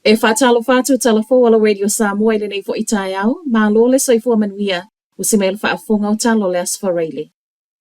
E faatalofa atu tala fou a le Radio Samoa i lenei foi taeao, malo le soifua manuia, usi mai le faafofoga o tala o le Aso Faraile.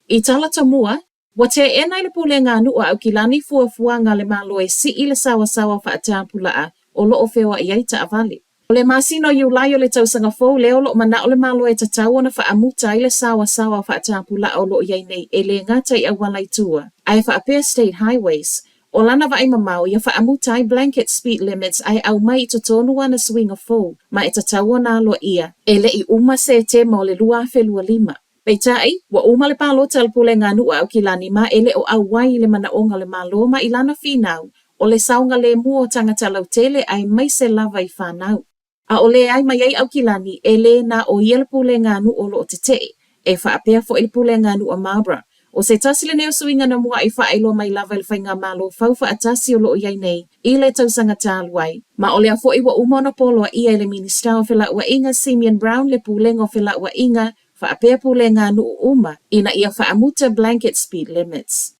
I tala tomua, ua teena e le Pulega a Nuu a Aukilani fuafuaga a le Malo e sii le saoasaoa faatapulaa o lo o feoai ai taavale. O le masina o Iulai o le tausaga fou lea o lo o manao le Malo e tatau ona faamuta ai le saoasaoa faatapulaa o lo o i ai nei e le gata i auala i tua, ae faapea state highways. O lana vaai mamao ia faamuta ai blanket speed limits ae aumai i totonu ana suiga fou ma e tatau ona aloaia e le i uma Setema o le 2025. Peitai, ua uma le palota a le Pulega a Nuu a Aukilani ma e le o auai i le manaoga o le Malo ma i lana finau o le saogalemu o tagata lautele aemaise lava i fanau. A o le ai mai ai Aukilani, e le na o ia le Pulega a Nuu o lo o tetee, e faapea foi le Pulega a Nuu a Marlborough. O se tasi lenei o suiga na mua'i faailoa mai lava e le Faigamalo fau faatasi o lo o i ai nei i le tausaga talu ai. Ma o lea foi ua uma ona poloaia e le Minisita o Felauaiga Simeon Brown le Pulega o Felauaiga faapea pulega a nuu uma ina ia faamuta blanket speed limits.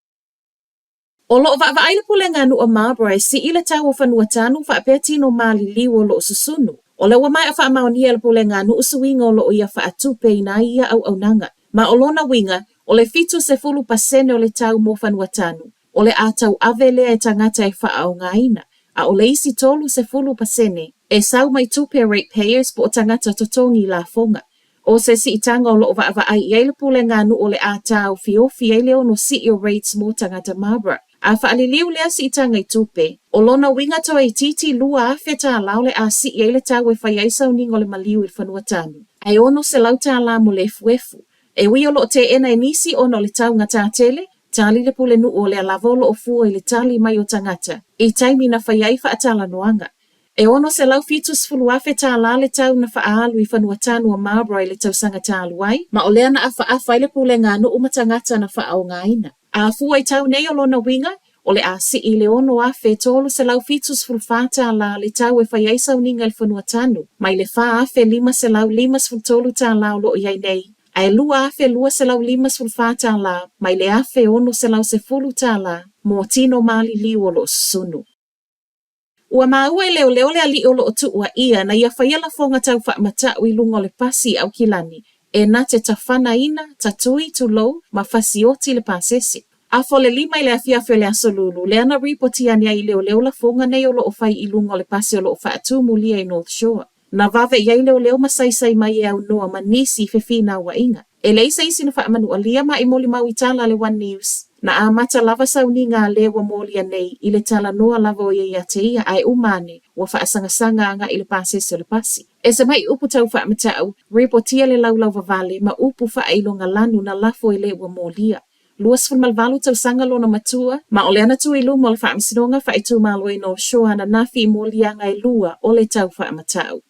O lo o vaavaai le pulega a nuu a Marlborough e sii le tau o fanua tanu faapea tino maliliu o lo o susunu. O lea ua maea faamaonia e le pulega a nuu suiga o lo o ia faatupe ina ai ia auaunaga. Ma o lona uiga, o le 70% o le tau mo fanua tanu, o le a tauave lea e tagata e faaaogaina, a o le isi 30% e sau mai tupe rate payers po o tagata totogi lafoga. O se siitaga o lo o vaavaai i ai le pulega a nuu o le a taofiofi ai le ono sii o rates mo tagata Marlborough. A faaliliu lea siitaga i tupe, o lona uiga toeitiiti $2,000 o le a sii ai le tau e fai ai sauniga o le maliu i le fanua tanu, ae $600 mo le efuefu. E ui o lo o teena e nisi ona o le taugata tele, tali le pulenuu o lea lava o lo o fua i le tali mai o tagata i taimi na fai ai faatalanoaga. E $670,000 le tau na faaalu i fanua tanu a Marlborough i le tausaga talu ai, ma o lea na afaafa ai le pulega a nuu ma tagata na faaaogaina. A fua i tau nei o lona uiga, o le a sii i le $6,374 le tau e fai ai sauniga i le fanua tanu, mai le $4,553 o lo o i ai nei, ae $2,254 mai le $1,610 mo tino maliliu o lo o susunu. Ua maua e leoleo le alii o lo o tuuaia na ia faia lafoga tau faamatau i luga o le pasi i Aukilani e na te tafanaina, tatui, tulou, ma fasioti le pasese. Afa o le 5 i le afiafi o le Aso Lulu, lea na ripoti ane ai i leoleo lafoga nei o lo o fai i luga o le pasi o lo o faatumulia i North Shore. Na vave i ai leoleo ma saisai mai e aunoa ma nisi i fefinauaiga. E leai se isi na faamanualia ma i molimau i tala a le One News. Na amata lava sauniga a le ua molia nei i le talanoa lava o ia ia te ia ae uma ane ua faasangasaga agai i le pasese o le pasi. Ese mai upu tau faamatau, ripotia le laulau vavale ma upu faailoga lanu na lafo e le ua molia. 28 tausaga lona matua, ma o le ana tu i luma o le Faamasinoga Faaitumalo i North Shore ananafi i moliaga e lua o le tau faamatau.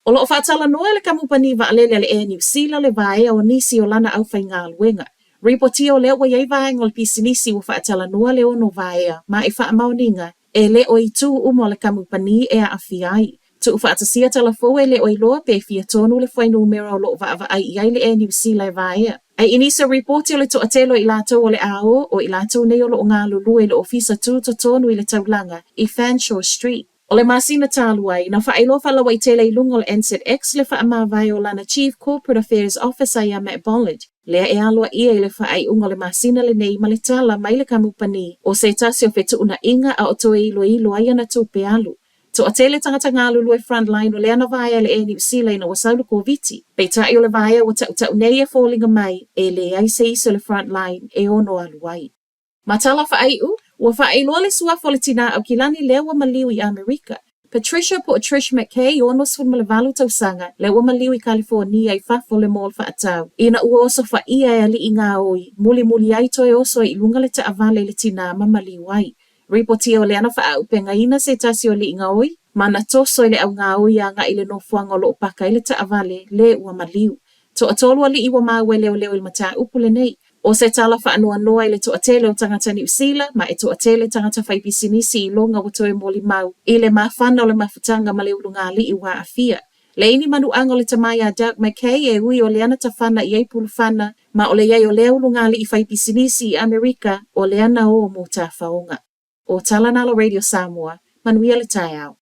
O lo o faatalanoa e le kamupani vaalele a le Air New Zealand le vaea o nisi o lana aufaigaluega. Ripotia o lea ua i ai vaega o le pisinisi ua faatalanoa le ono vaea ma i faamaoniga e le o itu uma o le kamupani e aafia ai. Tuufaatasia tala fou e le o iloa pe fia tonu le fuainumera o lo o vaavaai i ai le Air New Zealand e vaea. Ae i nisi o ripoti o le toatele o i latou o le a o, o i latou nei o lo o galulue i le ofisa tutotonu i le taulaga i Fanshawe Street. O le masina talu ai, na faailoa faalauaitele i luga o le NZX le faamavae o lana Chief Corporate Affairs Officer iā Matt Bollard, lea e aloaia i le faaiuga o le masina lenei ma le tala mai le kamupani o se tasi o fetuunaiga a o toe iloilo ai ana tupe alu. Toatele tagata galulue frontline o lea na vaea le Air Niu Sila ina ua sau le Koviti. Peitai o le vaea ua tautau nei e foliga mai e leai se isi o le frontline e ono alu ai. Ma tala faaiu, ua faailoa le suafa o le tinā Aukilani lea ua maliu i Amerika. Patricia po o Trish McKay, 68 tausaga, lea ua maliu i Kalifonia i fafo o le mall faatau, ina ua osofaia e alii gaoi, mulimuli ai toe oso ai i luga le taavale i le tinā ma maliu ai. Ripotia o lea na faaaupegaina se tasi o alii gaoi, ma na toso i le au gaoi agai i le nofoaga o lo o paka ai le taavale le ua maliu. Toatolu alii ua maua e leoleo i le mataupu lenei. O se tala faanoanoa i le toatele o tagata Niu Sila ma e toatele tagata faipisinisi i loga ua toe molimau i le mafana o le mafutaga ma le ulugalii ua aafia. Leai ni manuaga o le tama iā Doug McKay e ui o lea na tafana i ai pulufana ma o le i ai o lea ulugalii faipisinisi i Amerika o lea na o mo tafaoga. O tala na a le Radio Samoa, manuia le taeao.